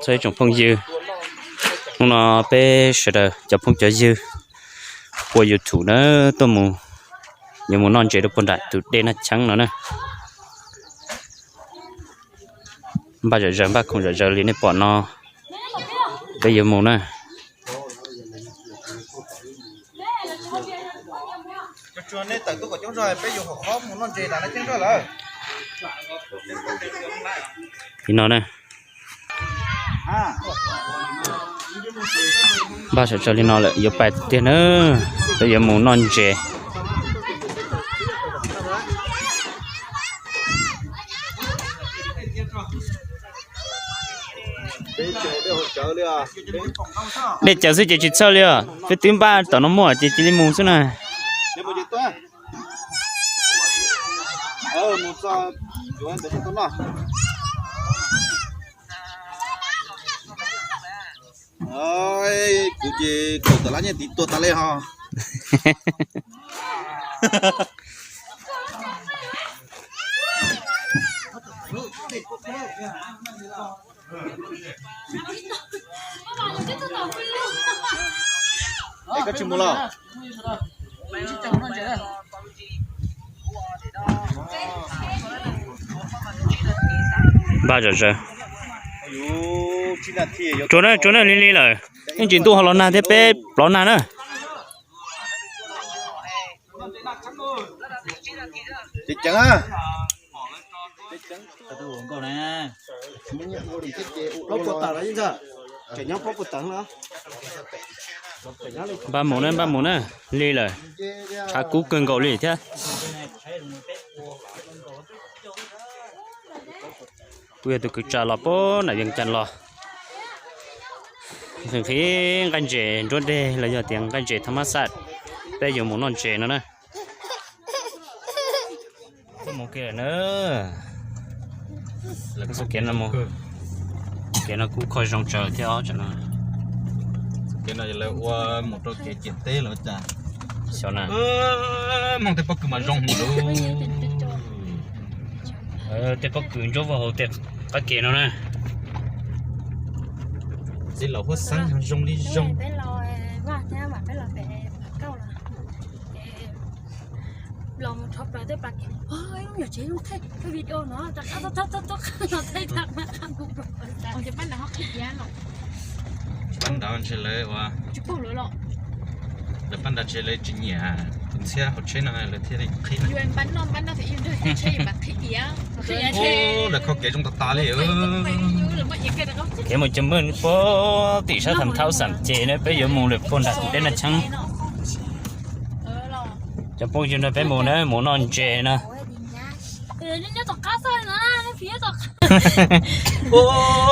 Txog ib tsoom phooj ywg, hnub no peb sawv daws cov phooj cov ywg ua YouTube na, tuaj mus, yuav mus noj ntses rau puag nram tus dej Naj Cheeb no na. Npaj zom zaws, npaj khoom zom zaws li nej pom no, peb yuav mus na. Li no na. Npaj sawv tsees li no lawm yuav pais tiag na, peb yuav mus noj ntses. Dej cawv xwb ces tsis txhawj li os, peb twb npaj tom no muaj ces cia li mus xwb na. Kuv ces kaum tawm lab nyiaj tiv tuag tas li ho. Es koj tsis mus los? Npaj zom zaws. Tsuav na, tsuav na, lig lig lawm. Yeej tsis ntuj ho los nag thiab, peb plov nag na. Npaj mus na, npaj mus na, lig lawm. Tshav kub kawg nkaus li thiab. Kuv yog tus kwv tsa los puag nram Vias Cas los, nqhis nqhis nqaij ntses nruab deg los yog tias nqaij ntses thab mab xaj, peb yuav mus noj ntses no na. Mus kiag na. Kev no kuj kho zoo tsawv thiab os. Kev no lawv ua mus rau kev ciam teb los cas. Xyov na. Moog tej pob kws mas zoo hum lug. Tej pob kws ntsuab vog hauv tej qab kev no na. Txiv laus huab xeeb zoo li zoo. Pab ntawd ntshe lawv ua, lawv pab ntawd ntshe lawv tsis nyiam tus ntxhiab hauv tsheb no lawv thiaj li qhib na. Lawv kho kev zoo tas tas li. Kev mus cov mej puag tim sab Tham Thaub Xam Ces na, peb yuav mus lawm puag nram tus dej Naj Cheeb. Cov phooj ywg nrog peb mus na, mus noj ntses na.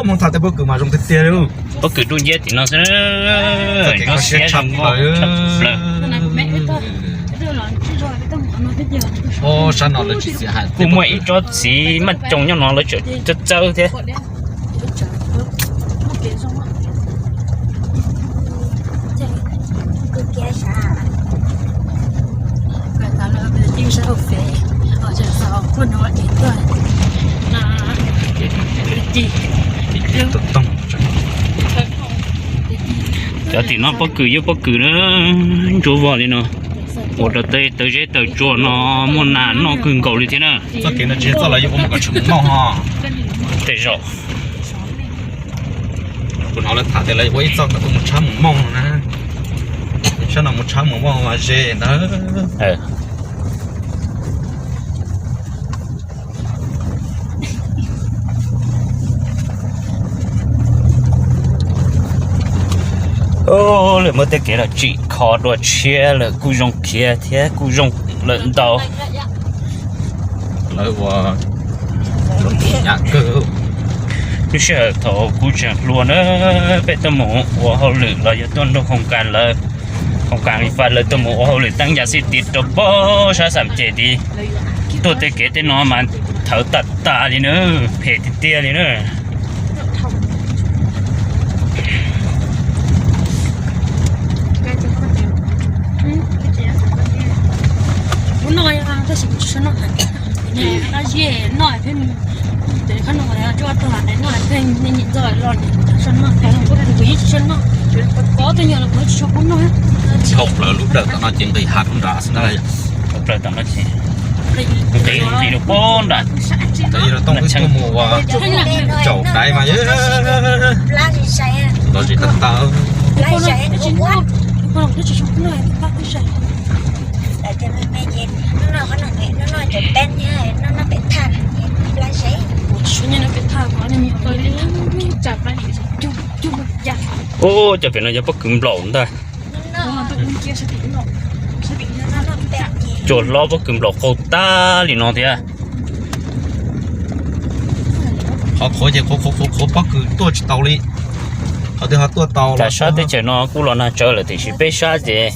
Mus tham tej pob kws mas zoo tiag tiag li. Pob kws dub nciab tim no xwb, zoo siab zoo nkauj tshaj plaws. Sab no lawv tsis txiav hais, kuj muaj ib tsob txiv maj coos nyob no lawv tseem txawb txawb thiab. Cov tim no pob kws yog pob kws na, ntsuab vog li no, ua rau tej tawv zeb tawv tsua no muaj nas noj kawg nkaus li thiab na. Txoj kev no tsis yog txoj lawv yuav ua mus kom tshee mus mooj ho. Tej zaum kuv hnov lawv tham tias lawv yuav ua ib txoj kom tuaj mus tshab mus mooj no na. Sab no mus tshab mus mooj mas ze ntawd. Lawv muab tej kev no tsim kho dua tshiab lawm kuj zoo khiav thiab kuj zoo lawm ntau. Lawv ua lub sij hawm thaum kuv tseem hluas na, peb tuaj mus ua hauj lwm los yog tuaj nrog khoos kas lawv, khoos kas Li Fais lawv tuaj mus ua hauj lwm teeb yas xij tiv rau pob sab Xam Ces tid. Tuaj tej kev tej no mas thawv tas tas li na, phem tiag tiag li na. Qab zib noj pheej, tes qab no tsuas tag noj pheej nej nyiam noj los kuv yeej tsis tshua noj, kuv ob tug nyuam los kuv tsis tshua pub noj. Dhau plaws lub dawm tom no ces nqis hav rau nrad xwb ntag. Dhau plaws tom no ces nqis nqis rau pem nrad. Tooj mus ua caum daiv mas lom zem tag tag. Ub, cov pem no yog pob kws nplaum ntag. Tsuas hlob pob kws nplaum qau tag li no thiab. Qhov qhuav ces qhuav qhuav qhuav qhuav pob kws tuaj tsis tau li. Qhov twg ho tuaj tau. Tam sab teb chaws no kuj los nag tsawv lawm tiam sis peb sab ces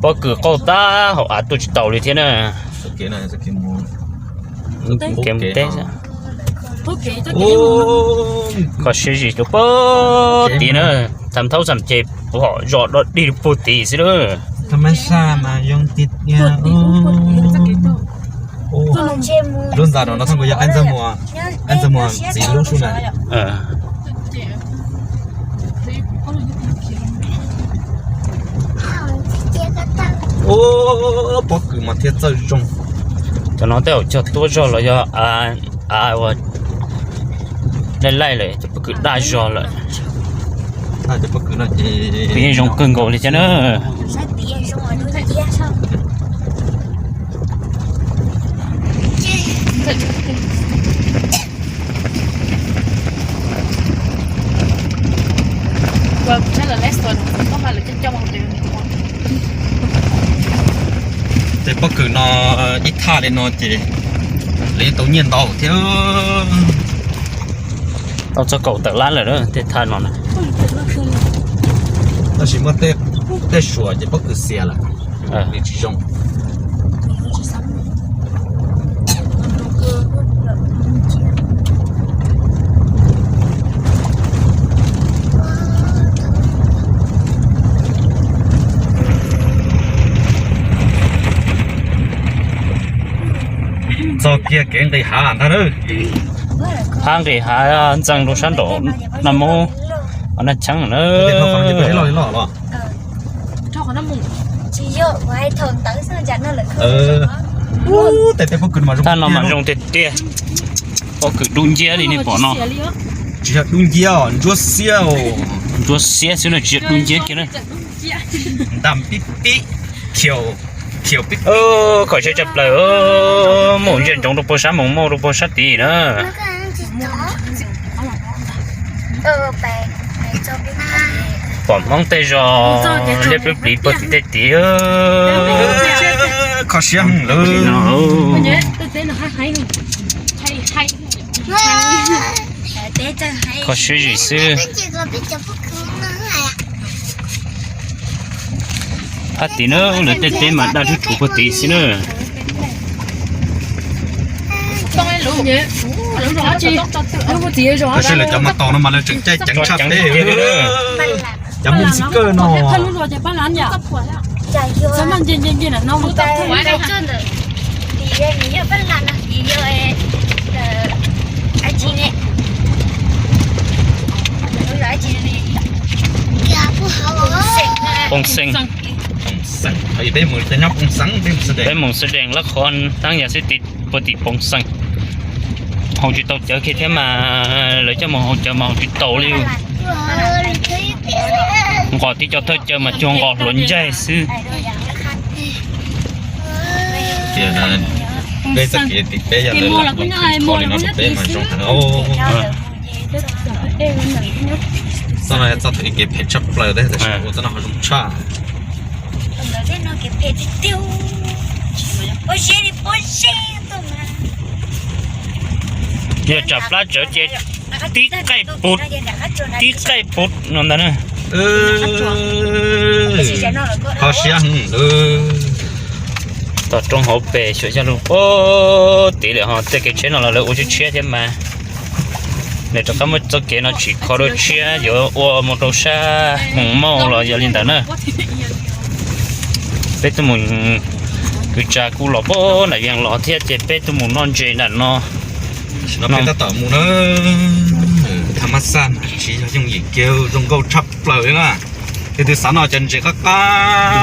pob kws qau tag hauv av tuaj tsis tau li thiab na. Kev mus teb, kho siab zim rau puag tid na, tham thaub xam ces pom zos dog dig rau puag tid xwb lawm. Lub ntxa no no txog nkaus yog Ab Ntxawg Muas, Ab Ntxawg Muas txiv lub sub na. Ub, pob kws mas thiaj txawj zoo. Cov no tej zaum cog tuab zog los yog av ua laij laij lawm, cov pob kws daj zog lawm. Kuv yeej zoo kawg nkaus li thiab na. Tej pob kws no ib thaj li no ces lawv yeej tau nyiaj ntau thiab. Tau txog kaum tawm lab lawm tej thaj no na. Tab sis muaj tej suam ces pob kws xias lawm, nws tsis zoo. Txog kiag kev nqis hav ntag na. Phab nqis hav ntxeev rau sab nraum no mus, naj cheeb na. Thaj no mas zoo tiag tiag. Pob kws dub nciab li nej pom no. Tsis yog dub nciab os, ntsuab xiab os. Ntsuab xiab xwb no tsis yog dub nciab kiag na. Ntam pib pib, khiav pib pib. Kho siab tshaj plaws, mus ntsia ntsoov rau puag sab mus, mus rau puag sab tid na. Pom Hmoob tej zos liab plub pliv puag tim tej tid. Kho siab lawm. Kho siab zim xwb. Phab tid na, lawv tej teb mas daj rhuv rhuv puag tid xwb na. Tab sis lawv cov mas tos no mas lawv tseem caij ceev tshaj peb. Cov Mexico no. Poo Xeeg. Peb mus xwb dees lab qhov taab yam xwb tim puag tim Poo Xeeg. Haus tsis tau cawv kiag thiab mas lawv coj mus haus cawv mas haus tsis tau li. Nqos tib co thawj cawv mas cuag nqos hluav ncaig xwb. Peb txoj kev tim peb yog lawv lam kho li no rau peb mas zoo heev. Txoj no yog txoj kev phem tshaj plaws, tab sis ua txoj no ho zoo tshaj. Yog tsam plab tsawv ces tib qaij pum, tib qaij pum no ntag na. Kho siab heev. Tom roob hauv pes xyuas yog lub pem tid lawm ho tej kev tsheb no los lawv ua tshiab tshiab thiab mas. Nws rov qab muab txoj kev no tsim kho dua tshiab yuav ua mus rau sab Hmoos Mauj los yog li ntawd na. Peb tuaj mus Kwv tsa kuj los pab nam yees los thiab ces peb tuaj mus noj ntses nram no. Peb tab tom mus na, thas mas xaj mas tsis yog yooj yim kiag, zoo nkauj tshaj plaws li na. Tus twg xav noj cov ntses qab qab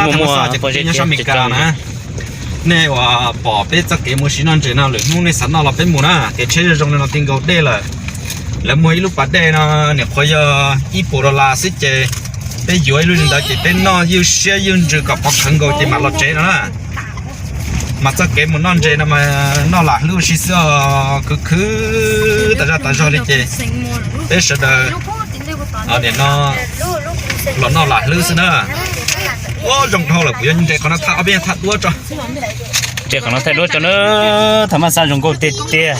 thas mas xaj ces kuv nyob sab Amelikas na. Nej uas pom peb txoj kev mus sim noj ntses no lwm hnub nej xav noj los peb mus na, kev tsheb zoo zoo li no ti nkaus dej lawm. Lawv muag ib lub pas dej no niam qhuav yog ib puas dollar xwb ces peb yuav ib lub li ntawd ces peb noj ywj siab ywj ntsws kom qhov kheev nkaus ces mam los tsev no na. Mas txoj kev mus noj ntses no mas noj lam hlwb ua si xwb os, khwv khwv tas zaj tas zog li ces peb sawv daws nim no los noj lam hlwb xwb na. Ua zoo dhau lawm, kuv yuav ntses qhov no thaij ob peb nyuag thaj duab tso. Ntses qhov no thaij duab tso na, thas mas xaj zoo nkauj tiag tiag.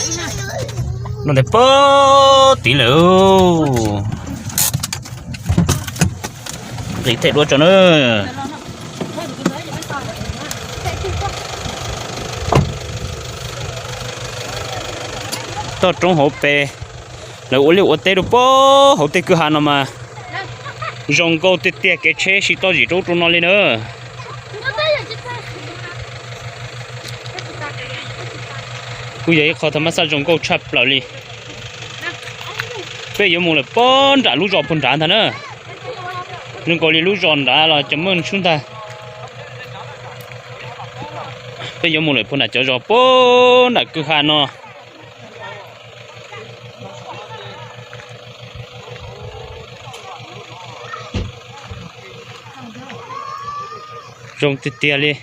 Noj ntawm pab tid lawm. Nqis thaij duab tso na. Toj roob hauv pes, lawv ua liaj ua teb rau pab hauv tej kwj ha no mas zoo nkauj tiag tiag, kev tsheb sib toj zim rau ub rau no li na. Kuj yog ib qho thas mas xaj zoo nkauj tshaj plaws li. Peb yuav mus lawm pab nram lub zos puag nrad ntag na. Zoo nkaus li lub zos nrad los cov meej tshub ntag. Peb yuav mus lawm puag nram cov zos puag nram kwj ha no. Zoo tiag tiag li.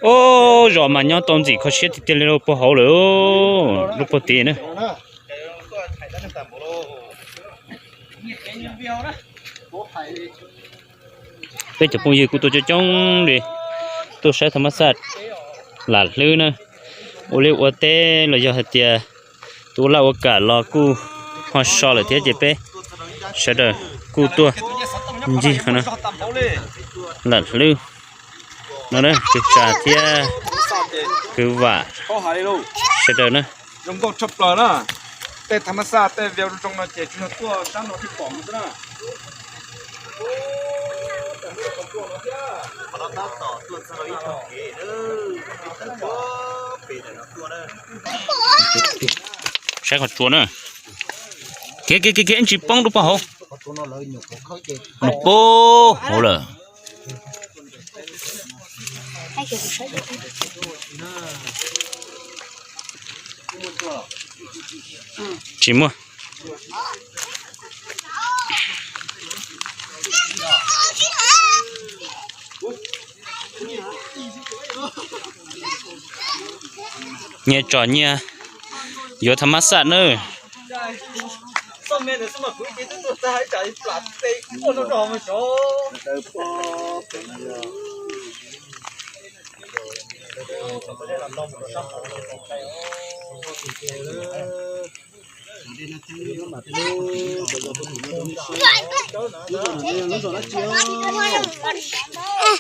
Ub, zos mas nyob tau ntxim kho siab tiag tiag li, lub puag hauv lawm, lub puag tid na. Peb cov phooj ywg kuj tuaj coob coob li, tuaj saib thas mas xaj lam hlwb na. Ua liaj ua teb los yog hais tias tus ua laj ua kam los kuj ho so lawm thiab ces peb sawv daws kuj tuaj ncig qhov no lam hlwb no, kwv tsa thiab kwv vam sawv daws na. Zoo nkauj tshaj plaws na. Tej thas mas xaj tej view zoo zoo no ces tsuas yog tuaj sab no thiaj pom xwb na. Saib qhov tsua na. Khiav khiav khiav, ntsis poob rau puag hauv. Nws puag hauv lawm. Tsis muaj. Nyias tsom nyias yuav thas mas xaj nawb.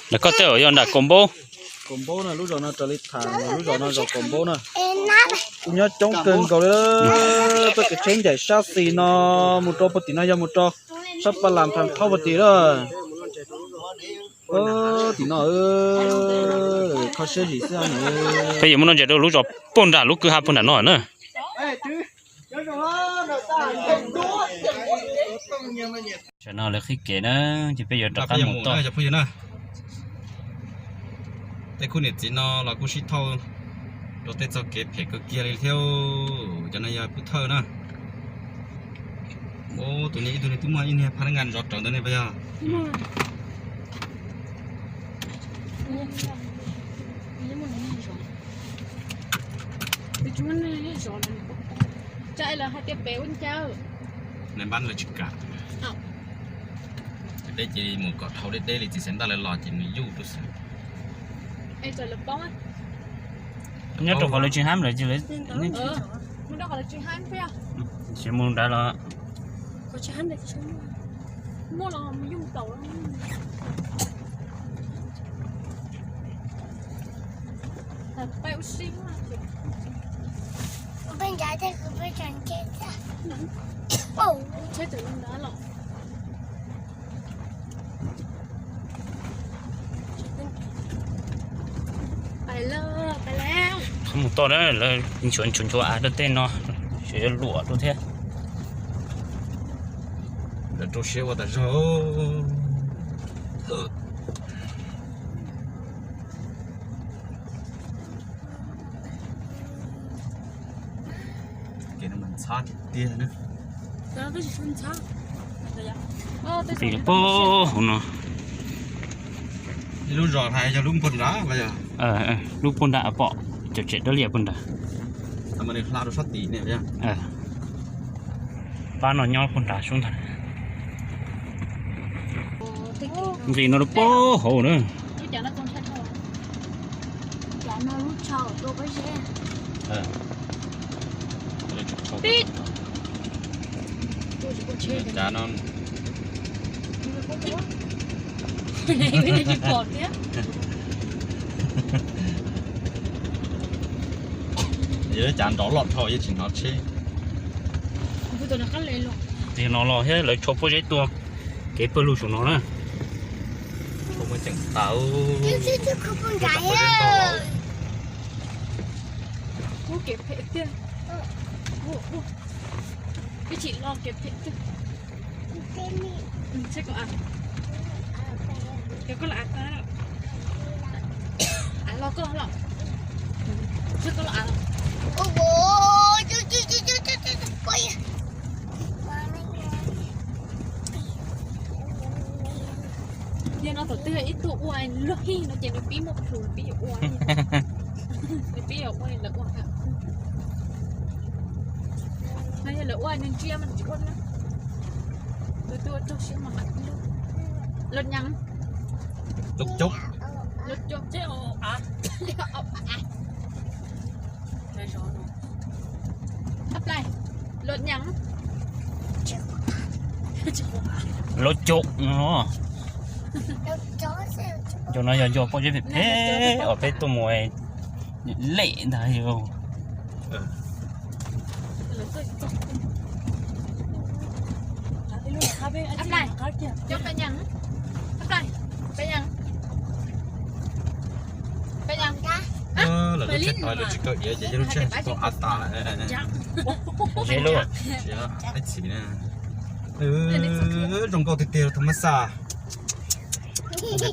Nram koj tej zaum yog nram Kaum Npaub. Kaum Npaub no, lub zos no raws li tham lub zos no zos Kaum Npaub na. Kuj nyob coob kawg nkaus li. Txoj kev tsheb ncaim sab xis no mus rau puag tim no yog mus rau sab Pas Las Phas Thaub puag tim lawm. Tim no kho siab zim xwb. Peb yuav mus noj ntses rau lub zos puag nram lub kwj ha puag nram no na. Tam no lawv qhib kev na, ces peb yuav rov qab mus toj. Tej khub niam txiv no los kuj sib thauj rau tej txoj kev phem kawg kiag li thiab. Cov no yog pub thawj na. Tus niag ib tug niag twb muaj ib niag phab nqa zov rawv ntawd ne puas yog? Nai npab lawv tsis kam. Deb ces mus kom dhau deb deb li txiv xeev ntaj lawv los ces nws yuj rau xwb. Nyob rau qhov lawv tsis hab lawm ces lawv tsis mus nrad los. Qhov mus toj na, lawv nchuav nchuav nchuav av rau tej no, tseem yuav luam rau thiab. Lawv rau siab ua tas zog. Kev no mas ntxhab tiag tiag na. Pem hauv no. Ib lub zos hais yog lub puag nrad los yog? Lub puag nrad pom cov tsev dab liam puag nrad. Hla rau sab tim ne. Pab no nyob puag nrad sub ntag. Nqis no rau puag hauv na. Cav no. Yog cav nrov loj dhau yeej tsis hnov tsheb. Tim no los thiab lawv tsho pob zeb tuaj kev pawg lug saum no na. Tsho muaj ceem tas. Ub, kev phem tiag. Ib chim los kev phem tiag. Tsheb koj av. Cov koj los av tag. Av los koj los. Tsheb koj los av los. Yog no thaum twg ib tug ua luag hij no ces nws pib muaj plhus, nws pib yuav ua, nws pib yuav ua lawv ua. No yog lawv ua nws ntsia mas nws tsis ua na. Tus twg ua raug siab mas mam ib lub. Los nyees. Los coob. Los coob. Los nyees. Los coob no. Cov no yog yog pob zeb phem phem uas peb tuaj mus lem ntag. Lawv lub tsheb tod lawv tsis kaw diav ces yog lub tsheb tsis tau av tas. Zeb lub. Ib txhis na. Zoo nkauj tiag tiag tus mab xaj.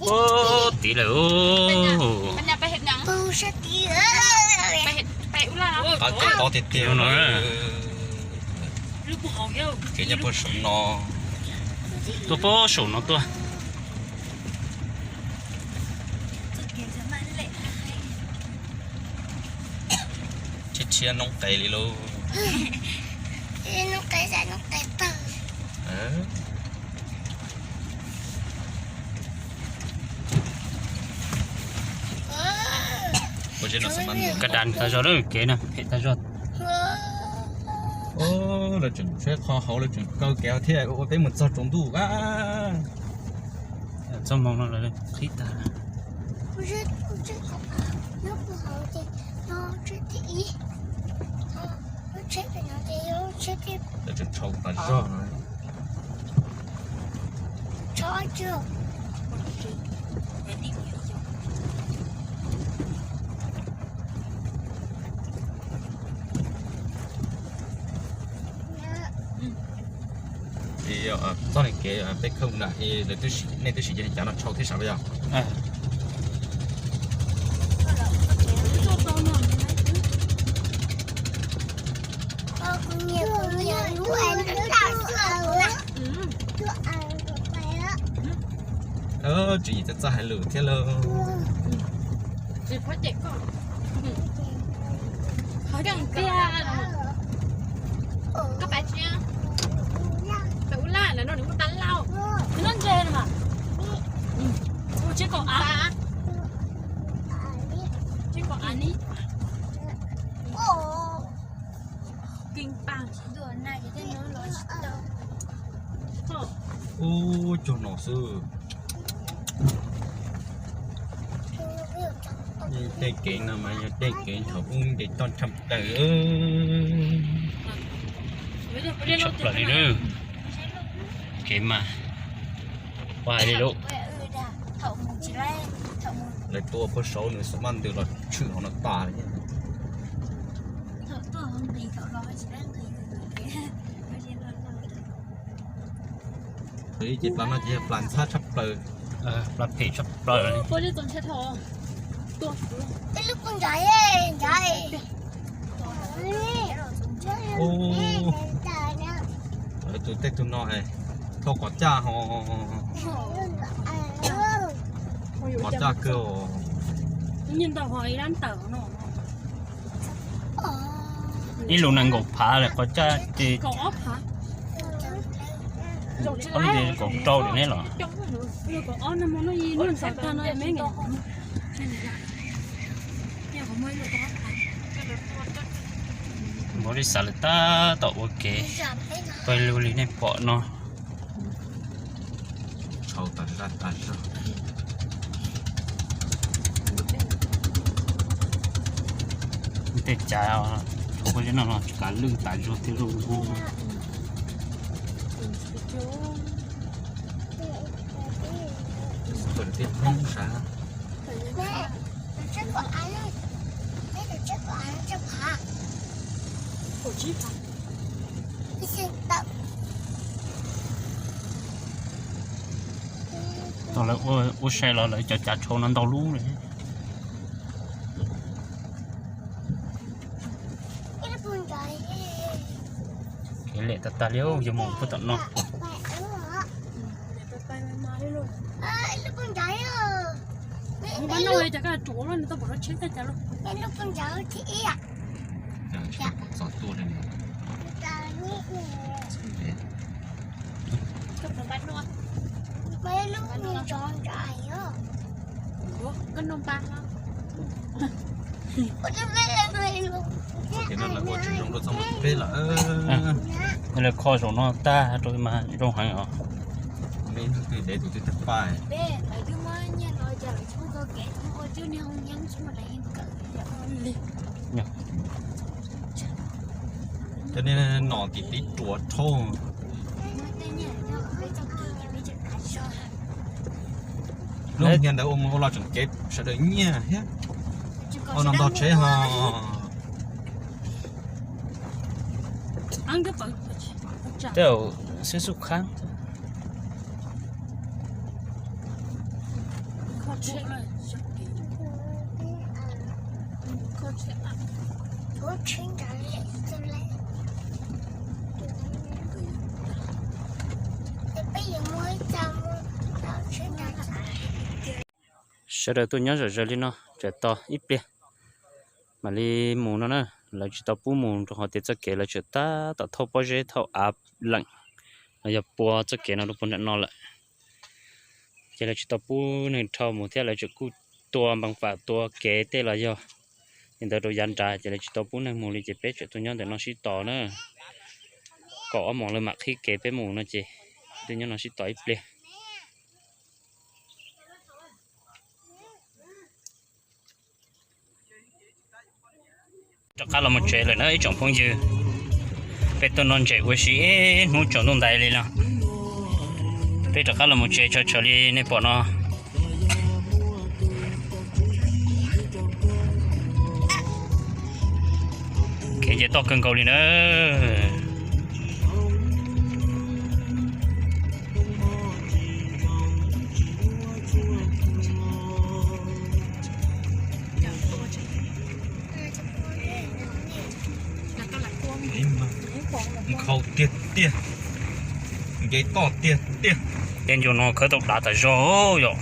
Puag tid lawm. Qab kev tob tiag tiag no. Kev nyob puag saum no. Tuaj puag saum no tuaj. Tshiab tshiab noob qes li lauj. Ka das tas zog lawm, kev no phem tas zog. Lawv tseem tsheb qhov hauv lawv tseem kaw kev thiab ua peb mus txog tsaus ntuj a. Txoj hmoo no lawv qhib tag. Lawv tseem tshau tas zog no. Txoj niag kev peb khawb na, nej twb siv cov no tshau thiab sav los yog? Tsis yim txaj txaj hais lus thiab lauj. Koj pais tsis? Pais ua laj na, no nws muaj tab lauj. Nws noj ntses no mas. Ua tsheb kaum av. Tsheb kaum av ni. Keej pam. Ub, cog no xwb. Tej kev no mas yog tej kev thaum ub nce toj tshaj plaws. Tshaj plaws li lawm. Kev mas, ua hais li lawm. Lawv tua puag saud nws xub maj ntws los tshwm hauv no tas li. Ces plas no ces yog plas ntxhab tshaj plaws. Plas phem tshaj plaws. Tus tej tug no thauj qhov caj ho, qhov caj kawg. Ib lus nees nkaum phav lawm qhov caj ces, ob lub ces kaum rau lawm ne los. Npau li xav lawm tab tom ua kev pawg lug li nej pom no. Tshau tas zaj tas zog. Tej cav rau puag zej no los kav lwj tas zog thiab lauj. Tej poob sav. Thaum lawv ua sai los lawv cov cav tshau no ntau lub li. Kev liam tag tag li, yuav mus puag tom no. Lawv kho zaum no tag rau mas zoo heev os. Cov niag nom tim tiv ruam dhau. Lub niag ntawd ua mus ua los tseem kev sawv daws nyiaj thiab. Ua no ntog tsheb ho. Tej zaum xib xub khab. Sawv daws tuaj nyob zom zaws li no, tsam tos ib pliag mam li mus no na. Lawv tsis tau pub mus rau qhov tias txoj kev lawv tseem tab tom thauj pob zeb thauj av leem, los yog pua txoj kev no rau puag nram no lawm. Ces lawv tsis tau pub neeg dhau mus thiab lawv tseem kuj tua npees fam tua kev tej los yog li ntawd rau yav nrad ces lawv tsis tau pub neeg mus li ces peb tseem tuaj nyob ntawm no sib tos na. Kaum ob moos lawv mam qhib kev peb mus no ces tuaj nyob no sib tos ib pliag. Rov qab los mus tsev lawm na ib tsoom phooj ywg. Peb tuaj noj ntses ua si ib hnub tsaus ntuj ntais li no. Peb rov qab los mus tsev tshau tshau li nej pom no. Kev nce toj kawg nkaus li na. Nkhaus tiag tiag, nce toj tiag tiag. Tej ncua no khawb tau dav tas zog yom.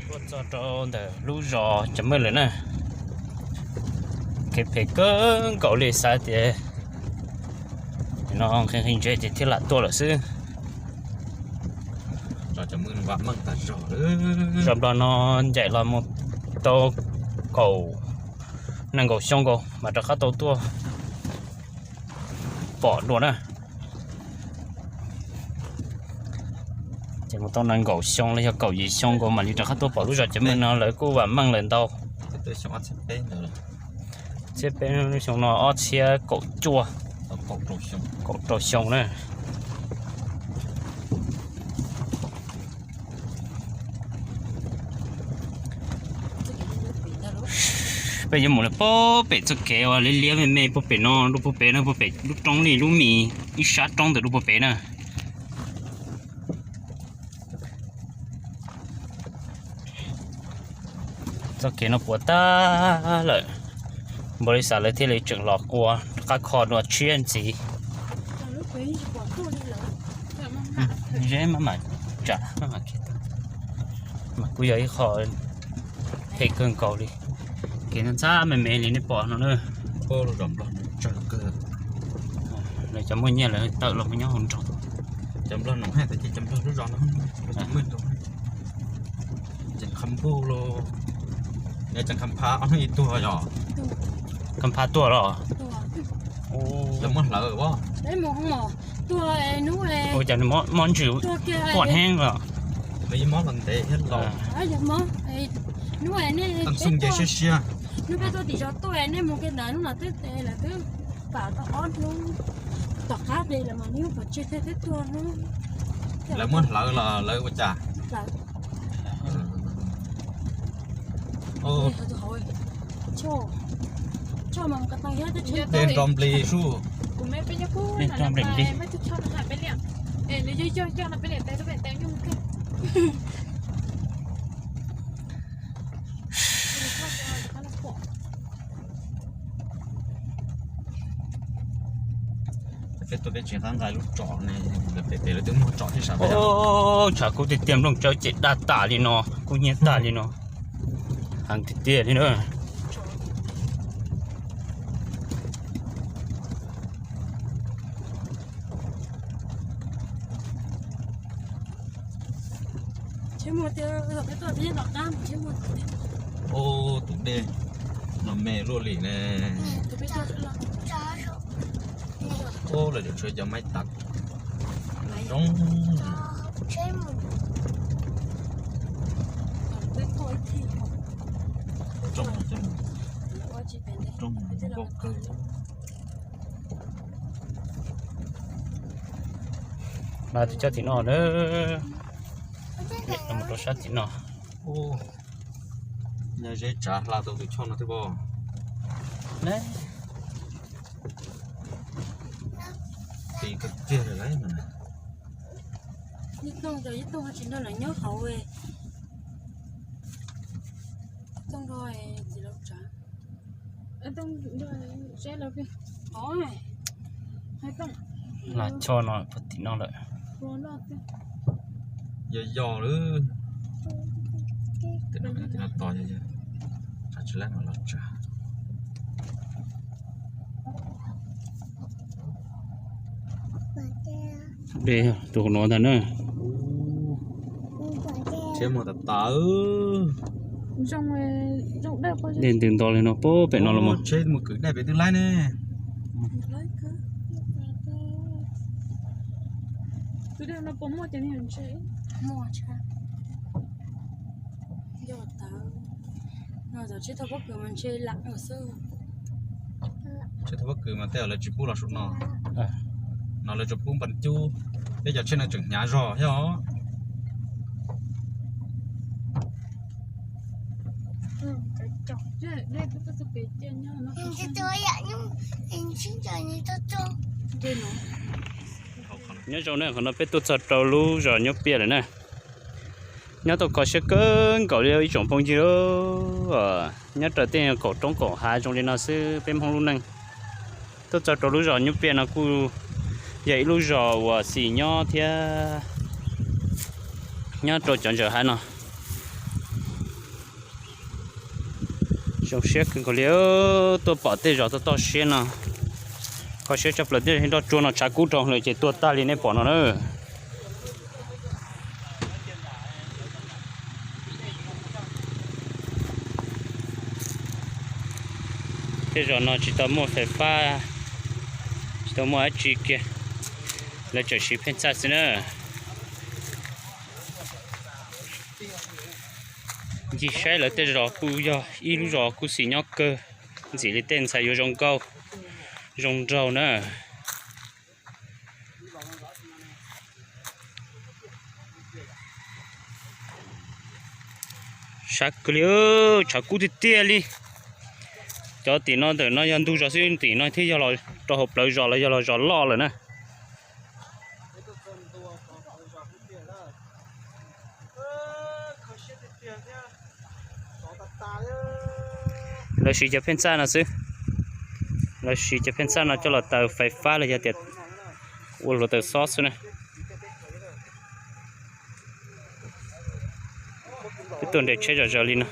Tuaj txog rau ntawm lub zos Cam Mej lawm na. Kev phem kawg nkaus li, xav tias no nqhis nqhis ntses ces thiaj lam tuaj lawm xwb. Zos Nplog no ncaim los mus tau kaum, nees nkaum xyoo nkaus mas rov qab tau tuaj pom dua na. Mus tau nees nkaum xyoo los yog kaum yim xyoo nkaus mam li rov qab tuaj pom lub zos Cov Meej no, lawv kuj vam meej lawm ntau. Txhiab peb, xyoo no ob txhiab kaum cuaj, kaum rau xyoo na. Peb yuav mus lawm puag pem txoj kev uas liab liab me me puag pem no, rau puag pem no, puag pem lub roob li lub mis ib sab roob ntawm rau puag pem na. Txoj kev no puas tag lawm, npau li xav lawv thiaj li tseem los ua rov qab kho dua tshiab ntxiv. Zeb maj mam tsam maj mam khiav tag, mas kuj yog ib qho phem kawg nkaus li. Kev ntxhab me me li nej pom no na. Lawv cov muaj nyiaj lawv tawm los mus nyob hauv nroog. Cov Nplog no, cov Nplog lub zos no, Cov Meej, Cov Qha Npuj los, Cov Qha Npha ob hnub ib tuag yog. Qha Npha tuag los? Lawv muab hlawv os. Ua cas mob ntsws quaj heev los? Lawv yeej mob los ntev thiab los. Siab siab. Lawv muab hlawv los lawv ua cas? Dej nro nplig sub. Dej nro nplig li. Peb tuaj peb tsis nqa nqa lub tsom ne, lawv pem pem lawv twb muag tsom thiab sav peb. Tshav kub tiag tiag, nplooj tsawb ces daj tas li no, kub hnyiab tas li no, heev tiag tiag li na. Ub, tus dej no me luaj li ne. Ub, lawv tseem tshuav cov maiv tas zoo. Rooj, rooj npaum kawg. Hla tus coj tim no na. Mus rau sab tim no. Nyob zeb tsav hla tau tus choj no thiab pob. Ti kawg kiag li. Tsis nrog lawv nyob hauv. Hla choj no puag tim no lawm. Yog yog lawm. Tim no tos yog yog, tsam tsis laib mam los tsa. Dej tus no ntag na. Tsheb mus tas tas. Dej ntws nto li no puag pem no los mas. Tsheb mus kwv dej pem twb laib ne. Tsheb thauj pob kws mas tej lawv tsis pub los saum no. No lawv tsuas pub npas cub, peb cov tsheb no tseem hnyav zog thiab os. Nyob zoo na, qhov no peb tuaj txog rau lub zos Nyuj Piaj lawm na. Nyob tau kho siab kawg nkaus li ib tsoom phooj ywg. Nyob raws tej kaum roob kaum hav zoo li no xwb peb Hmoob lub neej. Tuaj txog rau lub zos Nyuj Piaj no kuj yog ib lub zos uas xis nyob thiab nyob rau cov ntsaws hav no. Zoo siab kawg nkaus li, tuaj pom tej zos toj toj siab no. Kho siab tshaj plaws, tej nroj tsuag no tshav kub rau lawm ces tuag tag li nej pom no na. Tej zos no tsis tau muaj fais fab, tsis tau muaj dab tsi kiag, lawv tseem siv pheej txaj xwb na. Ncig saib lawv tej zos kuj yog ib lub zos kuj xis nyob kawg, ntxim li tej ntxhais yuav zoo nkauj zoo nraug na. Sab kawg li, tshav kub tiag tiag li. Cov tim no ntawm no yog ntug zos xwb, tim no thiaj yog los rau hauv plawv zos los yog los zos loj lawm na. Lawv siv cov pheej txaj no xwb. Lawv siv cov pheej txaj no coj los taws fais fab los yog tias ua hluav taws xob xwb na. Peb tuaj nres tsheb zom zaws li no.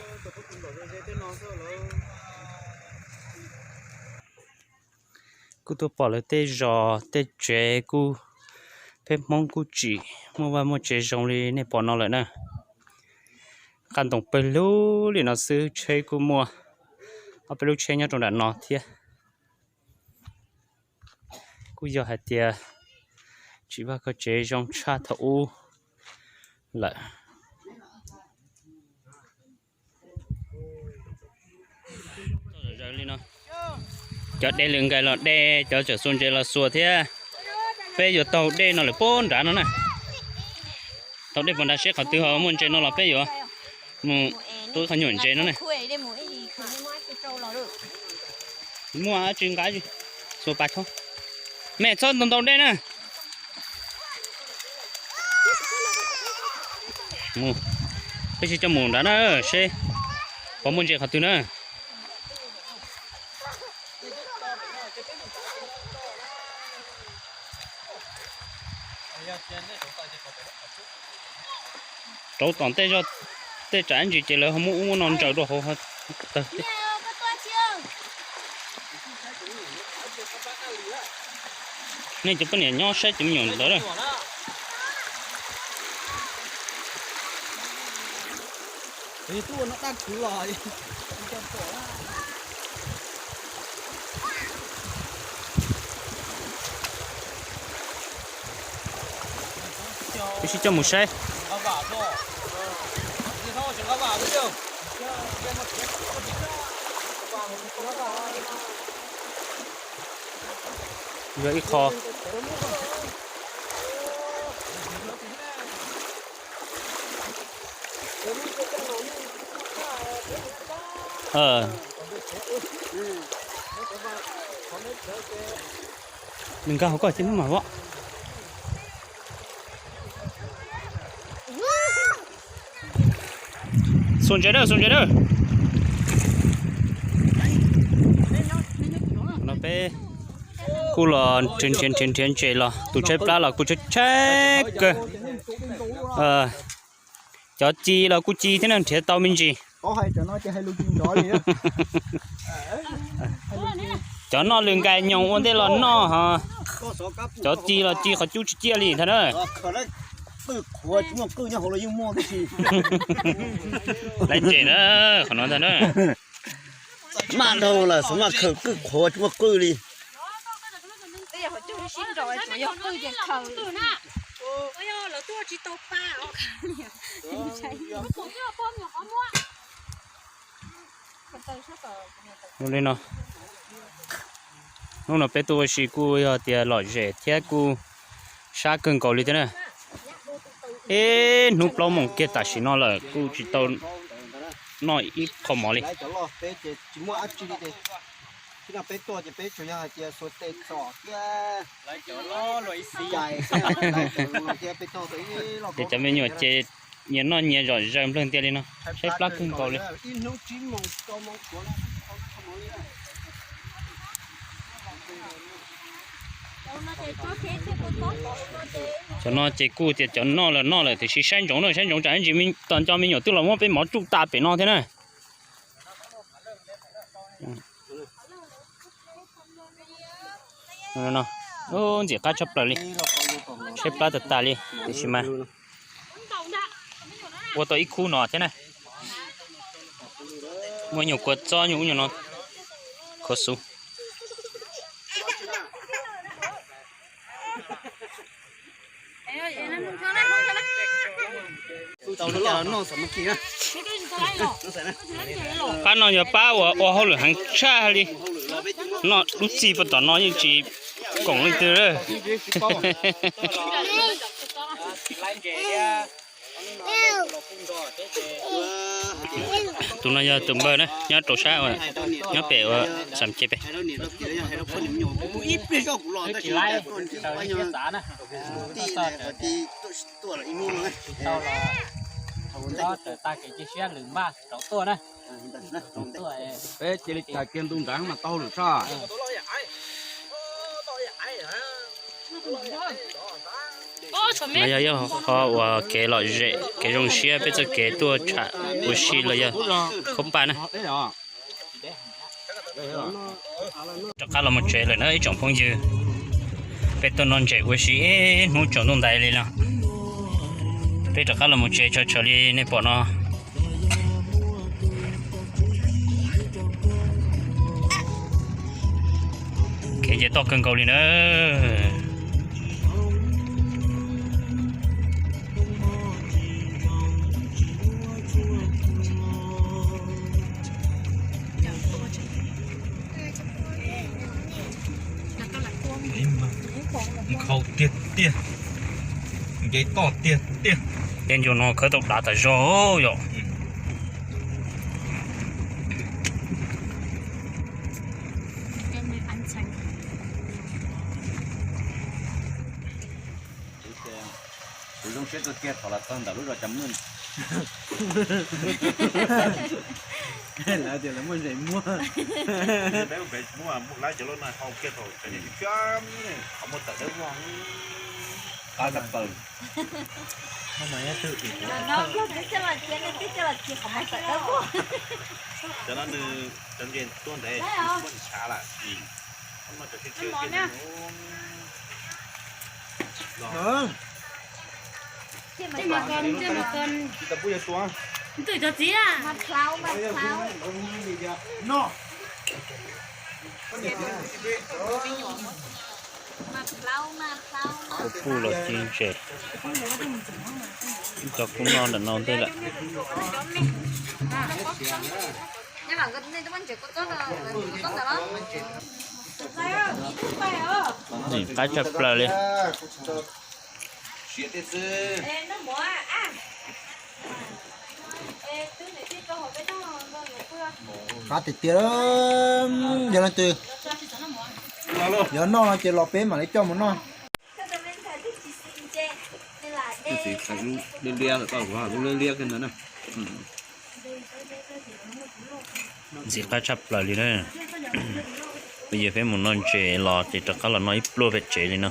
Kuj tuaj pom lawv tej zos tej tsev kuj, peb Hmoob kuj tsim muaj vaj muaj tsev zoo li nej pom no lawm na. Qab ntoo pawg lug li no xwb, tsheb kuj muaj ob peb lub tsheb nyob rau nram no thiab. Kuj yog hais tias tsim vaj kho tsev zoo tshaj thaum ub lawm. Cov de lwm nkais los de, cov tseem xuas ntses los xuas thiab. Peb yuav taug dej no lawm puag nrad no na. Taug dej puag nrad seb qhov twg ho muaj ntses no los peb yuav mus tua qhov nyuam ntses no ne. Muaj dab tsi nqa, xuas pas chob. Mej txhob ntaus ntaus dej na. Mus, peb sib coj mus nrad na, seb puas muaj ntses qhov twg na. Rauv tom tej zog, tej tsam ib ntsis ces lawv ho muab ub muab no ntsaws rau hauv tawg. Nej cov poj niam nyob saib cov me nyuam ntawd na. Peb sib coj mus saib. Yog ib qho. Nws nkag hauv ko ces muab mam vov. Xuas ntses na, xuas ntses na. No peb kuj los nrhiav nrhiav nrhiav ntses los tus tshaib plab los kuj tshaib tshaib kawg. Cov ci los kuj ci thiab na, nrhiav tau me ntsis. Cov noj lwm nkais nyoos ua ntej los noj ho. Cov ci los ci qhov cub tsis ciaj li ntag na. Laiv ntses na, qhov no ntag na. Maj dhau lawm, xav maj khaws kwj qhuav tsis muaj qwj li. Li no, hnub no peb tuaj ua si kuj yog tias lom zem thiab kuj sab kawg nkaus li thiab na. Ib hnub plaub moos kiag tam sim no lawm kuj tsis tau noj ib qho mov li. Ces cov me nyuam ces nyias noj nyias zom zaws nplawg ntias li no, tshaib plab kawg nkaus li. Cov no ces kuj tias cov noj los noj lawm tiam sis saib ntsoov na, saib ntsoov tsam ntsis tos nco me nyuam twb los muab peb mov tsuj tas pem no thiab na. Ntxim qab tshaj plaws li, tshaib plab tag tas li tiam sis mas ua tau ib khub no thiab na. Muaj nyuam kua txob nyuam ub nyuam no khuav xub. Pab no yog pab uas ua hauj lwm heev tshaj li. No lub txij puag tom no yeej tsis koom leej twg. Tus no yog tus npawg na, nyob rau sab uas nyob pem uas xam ce pem. Peb cia li tag kiag ntu ntawd mas tau lawm soj. No yog ib qho uas kev lom zem kev zoo siab peb txoj kev tuaj tsham ua si los yog khaub npaj na. Rov qab los mus tsev lawm na ib tsoom phooj ywg. Peb tuaj noj ntses ua si ib hnub tsaus ntuj ntais li no. Peb rov qab los mus tsev tso tsawg li nej pom no. Kev nce toj kawg nkaus li na. Nkhaus tiag tiag, nce toj tiag tiag. Tej ncua no khawb tau dav tas zog yom. Kuv zoo siab kawg kiag thaum los txog ntawm lub zos Cam Maj. Lawv tias lawv muaj ntses muag. Peb pem muaj mus lab cov loj no hau kiag thaum tseem tshiab, qhov muag tawm dawb vog. Qab tshaj plaws. Cov no nws cov ntses tuaj ntev, muaj ntshav lawm. Kuv puj los ci ntses, cov kuv noj ntawm no ntej lawm. Ntxim qab tshaj plaws li. Qab tiag tiag, yog leej twg yuav noj no ces los peb mam li coj mus noj. Liab liab, liab liab kiag ntawd na. Ntxim qab tshaj plaws li na. Peb yuav peb mus noj ntses los ces rov qab los noj ib pluag pem tsev li no.